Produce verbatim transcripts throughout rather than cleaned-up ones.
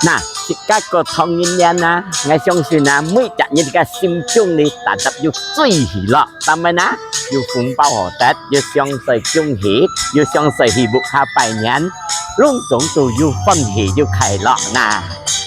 啊，自家過唐人年啊，𠊎相信啊，每隻人个心中裡tetap有最喜樂。當然啊，有紅包好得，有相隨恭喜，有相隨去屋下拜年，攏總都有歡喜有快樂呐。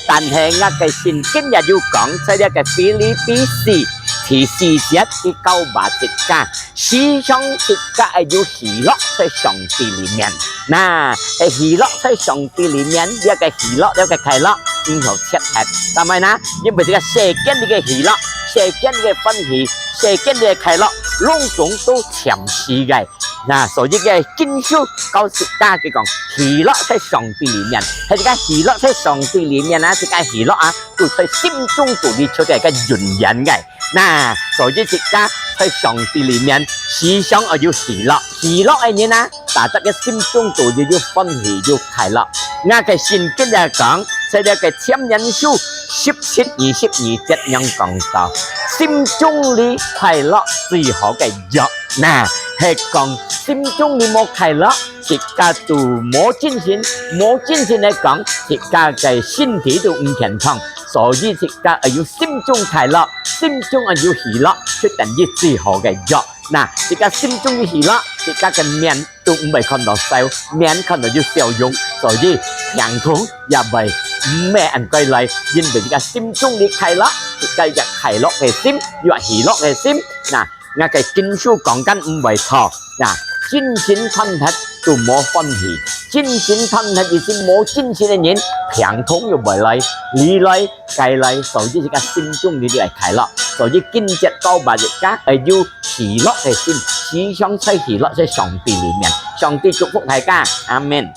但係𠊎个聖經也有講，在這个腓立比書第四節第九八節講， 時常自家愛有喜樂在上帝裡面。那，係喜樂在上帝裡面，這个喜樂，這个快樂，毋好切忒。但係呢，因為這个世間裡个喜樂，世間裡个歡喜，世間裡个快樂，攏總都暫時个。那，所以个經書教自家个講，喜樂在上帝裡面，係這个喜樂在上帝裡面啊，這个喜樂啊，就在心中肚裡出个一个永遠个。 那，所以自家在上帝裡面，時常愛有喜樂。喜樂个人啊，tetap个心中肚裡有歡喜，有快樂。𠊎个聖經也講，在這个箴言書十七二十二節樣講到，心中裡快樂最好个藥。那，係講心中裡無快樂，自家都無精神，無精神來講，自家个身體都毋健康。 所以自家愛有心中快樂，心中愛有喜樂，就等於最好个藥。那，自家心中有喜樂，自家个面都毋會看到愁，面看到有笑容，所以病痛也會毋會恁快來，因為自家心中裡快樂，自家有快樂个心，有喜樂个心。那，𠊎个經書講緊毋會錯。 那，精神斷忒都無歡喜，精神斷忒意思無精神个人，病痛又會來，你來，該來，所以自家心中裡愛快樂。所以經節教𠊎自家，愛有喜樂个心，時常在喜樂在上帝裡面。上帝祝福大家，阿們。